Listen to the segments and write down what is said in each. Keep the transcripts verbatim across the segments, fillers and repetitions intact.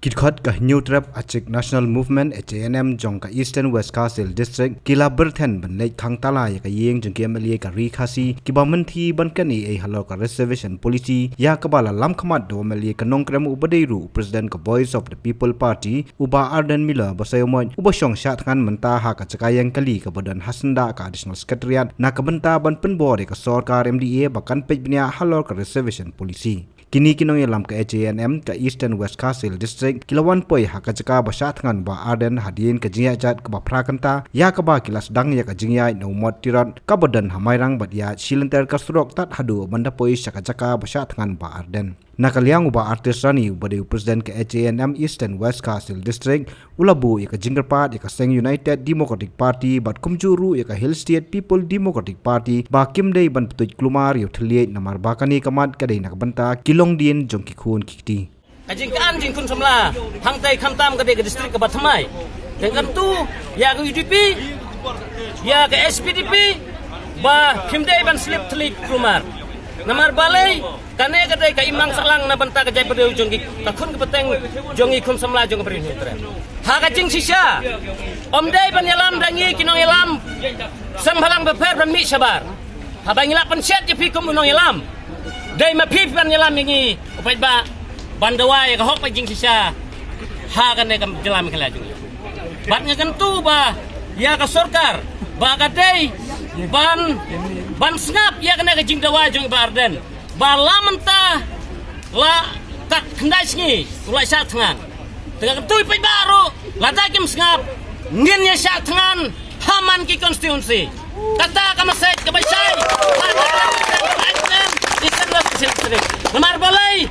Ki dkhot ka Hynñiewtrep Achik National Movement, H A N M, jong ka Eastern West Khasi Hills District ki la byrthen ban leit khang tala ïa ka ïing jong ki M L A ka Ri Khasi kiba mynthi ban kane ei halor ka Reservation Policy, ïa kaba la lam khmat da u M L A ka Nongkrem uba dei ruh u President ka Voice of the People Party, u Bah Ardent Miller Basaiawmoit, uba shong shah thngan mynta ha ka jaka ïeng kali kaba don ha syndah ka Additional Secretariat na ka bynta ban pynbor ïa ka sorkar M D A ba kan peit bniah halor ka Reservation Policy. Kine ki nongïalam ka H A N M ka Eastern West Khasi Hills District ki la wan poi ha ka jaka ba shah thngan u Bah Ardent hadien ka jingïaid jait kaba phra kynta, ïa kaba ki la sdang ïa ka jingïaid na u mot tirot kaba don ha Mairang bad ïaid shilynter ka surok tad haduh ban da poi sha ka jaka ba shah thngan u Bah Ardent. Na ka liang u Bah Artis Rani uba dei u President ka H A N M Eastern West Khasi Hills District u la buh ïa ka jingkyrpad ïa ka seng United Democratic Party bad kumjuh ruh ïa ka Hill State People Democratic Party ba kim dei ban pyntuid kulmar ïa u thylliej namar ba kane ka mat ka dei na ka bynta ki longdien jong ki khun ki kti. Ka jingkyrmen jingkhun samla hangtai khamtam ka dei ka district kaba thymmai. Te kan tu ïa ka U D P, ïa ka S P D P ba kim dei ban slip thylliej kulmar. Namar balei? Kane ka dei ka imlang sahlang na bynta ka jaitbynriew jong ki, ka khun ka pateng jong ki khun samla jong ka Ri Hynñiewtrep. Ha ka jingshisha ym dei ban ïalam da ngi ki nongïalam seng bhalang bapher ban mih shabar. Haba ngi la pynshet ïa phi kum u nongïalam, dei ma phi ban ïalam ïa ngi u paidbah ban dawa ïa ka hok ka jingshisha. Ha kane ka jylla Meghalaya jong ngi bad nga kyntu ba ïa ka sorkar ba ka dei ban, ban sngap ïa kane ka jingdawa jong i Bah Ardent. Ba la mynta la kat khyndai sngi u la shah thngan. Te nga kyntu ïa phi baroh, lada kim sngap ngin ïa shah thngan ha man ki constituency. Kata ka message kaba shai. Namar balei?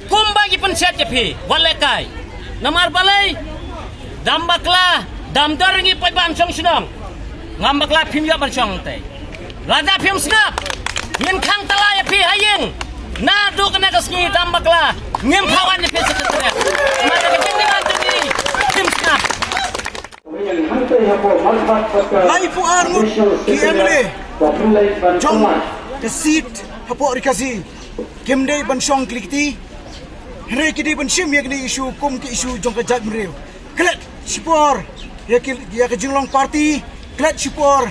Kumba ngi pynshet ïa phi wat lehkai. Namar balei? Dam bakla, dam dor ngi poi ban shong shnong. Ngam bakla phim ïoh ban shong te. Lada phim sngap ngin khang tala ïa phi ha ïing. Naduh kane ka sngi dam bakla ngim phah wan ïa phi sha ka tnga. Namar ka jingdei ban jong ngi phim sngap. Laiphew ar ngut ki M L A jong ka seat hapoh Ri Khasi kim dei ban shong kli kti. Hynrei ki dei ban shim ïa kine issue kum ki issue jong ka jaitbynriew. Klet shipor ïa ki, ïa ka jinglong party, klet shipor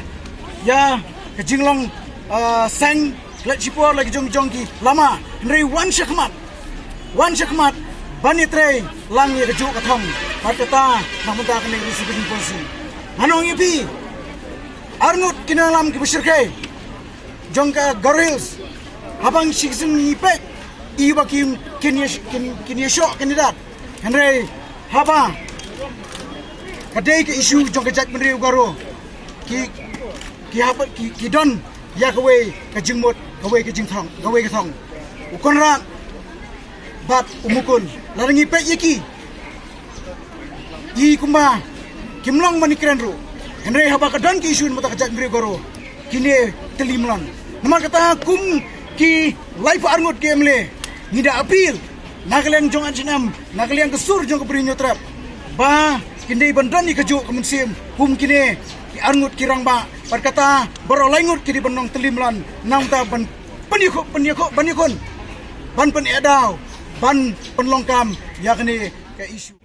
ïa ka jinglong, ah, seng, klet shipor la ki jong jong ki lama. Hynrei wan shakhmat, wan shakhmat ban ïatrei lang ïa kajuh ka thong. Bad kata na ka bynta kane ka Reservation Policy. Ngan ong ïa phi, arngut ki nongïalam kiba shyrkhei jong ka Garo Hills, haba ngi shisien ngi peit ïa ba kim, kin ïa, kin, kin ïa shoh kandidat. Hynrei haba ka dei ka issue jong ka jaitbynriew Garo, ki, ki haba, ki, ki don ïa kawei ka jingmut, kawei ka jingthong, kawei ka thong. U Conrad bad u Mukul, lada ngi peit ïa ki, ki kumba kim long ban ïakren ruh. Hynrei haba ka don ki issue na ka bynta ka jaitbynriew Garo, kine tylli mlon. Namar kata kum ki laiphew ar ngut ki M L A, ngi da appeal na ka liang jong H A N M, na ka liang ka sur jong ka Ri Hynñiewtrep, ba kin dei ban don ïa kajuh ka mynsiem kum kine ki ar ngut ki rangbah. Bad kata baroh lai ngut ki dei ban long tylli mlon, na ka bynta ban pynïakhuh, pynïakhuh, ban ïakhun, ban pynïadaw, ban pynlong kam ïa kane ka issue.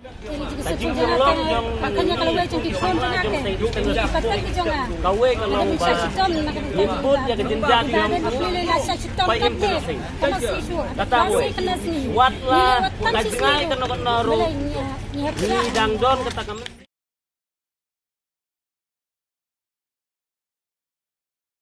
Kawei ka long ba ngi bud ïa ka jingïaid jong u Bah Imtiaz Singh. Kata kawei. Wat la ka jngai kano kano ruh, ngi dang don kata ka